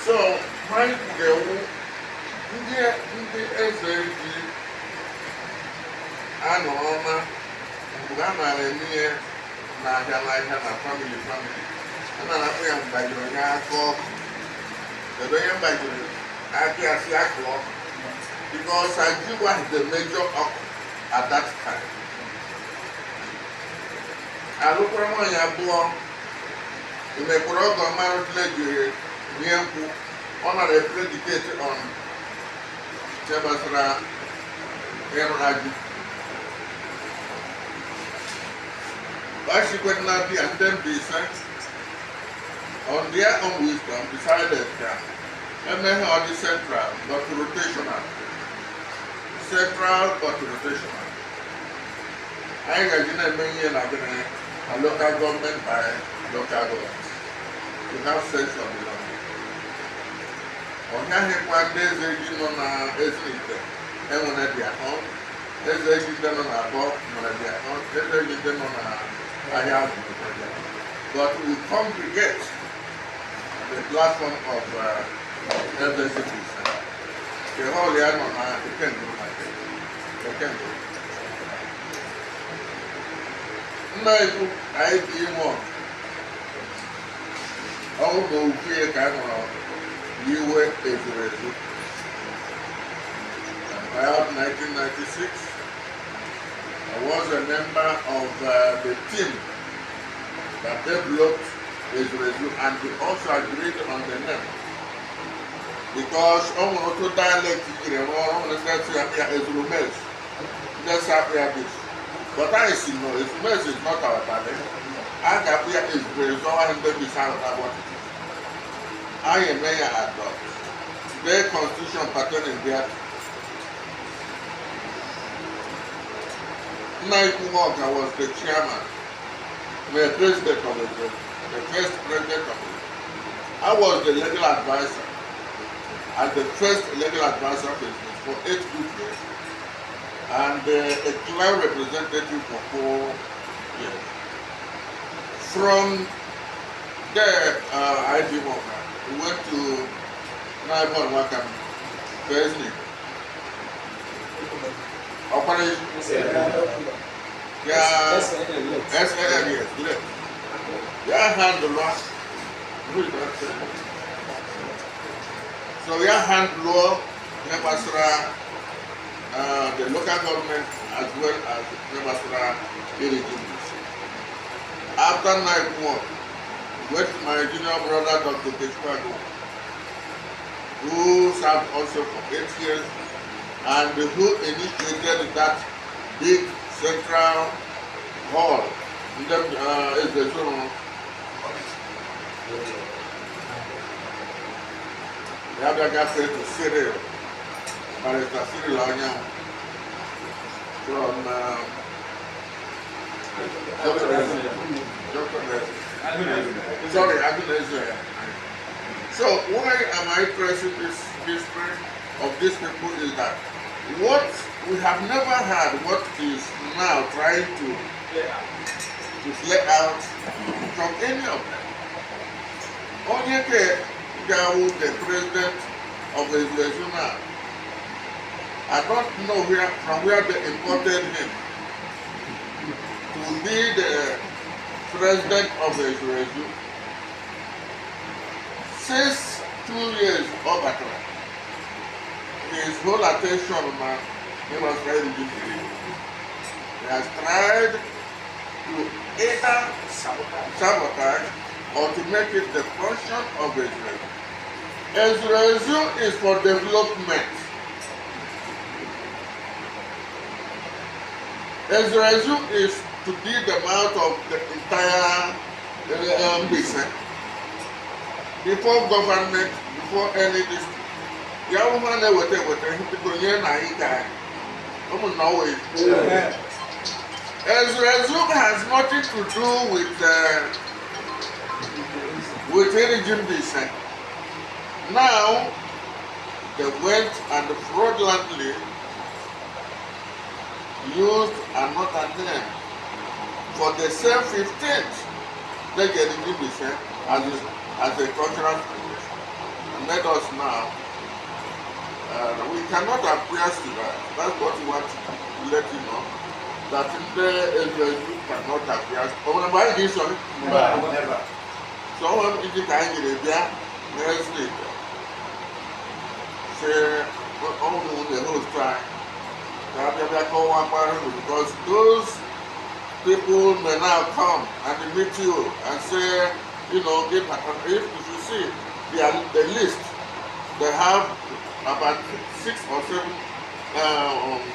So anyị ga-ewu ndị eze ji anọrọ na mgbe a nara eme ihe n'ahịa n'ahịa na family family, a na-akpọ ya mgbajiri onye aka ọkụ. Kedu onye mgbajiri aka ya si aka ọkụ? Because aji was the major ọkụ at that time. Alụkwara nwaanyị abụọ emekwara ọgọ mara jiri nye nkwụ, ọ nara predicate on ihe gbasara ịrụ aji. Bashikwe na bịa ndị Mbaise on their own wisdom decided ka emeghe ọ dị central but rotational, central but rotational. Anyị gaji na-eme ihe na gịnị na local government by local government to have sense of belonging. Ọ gaghịkwa ndị eze ji nọ na Ezinihitte enwere their own, eze ji ndị nọ na Abọ nwere their own, eze ji ndị nọ na ahịa azụ nwere their own. But we congregate on the platform of Eze Mbaise. The hall ya nọ na Ekenguru Market. Ekenguru. Nna ikwu anyị dị ime ọnwụ na okwu ya ka a nọrọ n'iwe ezurezu. About 1996, I was a member of the team that developed Ezurezu, and we also agreed on the name. Because ọ nwere otu dialect jiri rụọ ọrụ, nwere ndị si akpụ ya Ezurumezu, ndị si akpụ ya this. But I si no, Ezurumezu is not our dialect. A ga-akpụ ya Ezurezu, ọnwa ndị Mbaise ahụ na what it is. Anyị eme ya adopt. The constitution pertaining there. Nna Ikwu Nwoka was the chairman, the president of the first president of it. I was the legal advisor, and the first legal advisor for it for 8 good years, and a clan representative for 4 years. From there, I.D. Nwoka, we went to Naibon Wakam, President. Ọkpara ya SAN, yes, good. Ya handle who is that? So ya handle ihe gbasara the local government as well as ihe gbasara iri ji Mbaise. After 9 months, went to my junior brother Dr. Kechukwu, who served also for 8 years and who initiated that big central hall. Ndị eze zoro ya bịa gafee to Cyril, Barrister Cyril Anyanwụ from Dr. Sorry, Aguneze. So why am I tracing this history of these people is that what we have never had, what is now trying to flare out from any of them. Onye ke ga-awụ the president of Ezuezu now, I don't know where from where they imported him to be the president of Ezuezu. Since 2 years ọ batara, his whole attention na he was trying to do. He has tried to either sabotage or to make it the function of Ezuezu. Ezuezu is for development. Ezuezu is to be the mouth of the entire Mbaise. Before government, before any district. Ya hụ ha na-eweta eweta ihe biko nye na anyị ka anyị. Ụmụnna ọwụ Ezuezu has nothing to do with Iri Mbaise. Now, they went and fraudulently used another name for the same 15th they get Mbaise as a cultural celebration. made us now, we cannot acquiesce to that. That's what we want to let you know, that ndị Ezuezu cannot acquiesce. Ọ bụrụ mgbe anyị ga-eso? Never. So ọ nwere iji ka anyị nyere bịa n'Ezulite si ọnwụ na host anyị ka abịa bịa kọwaa unu, because those people may now come and meet you and say, give, if you see the list, they have about six or seven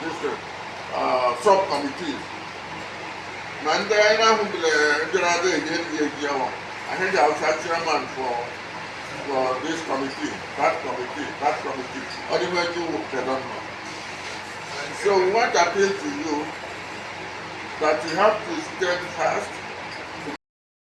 this, subcommittees. Na ndị anyị na-ahụ ndị na-ada enye ndị eji ọnwa anyị ga-awụsa chairman for this committee, that committee, that committee. Ọ dị mmeju, they don't know. So we want to appeal to you that you have to stand fast.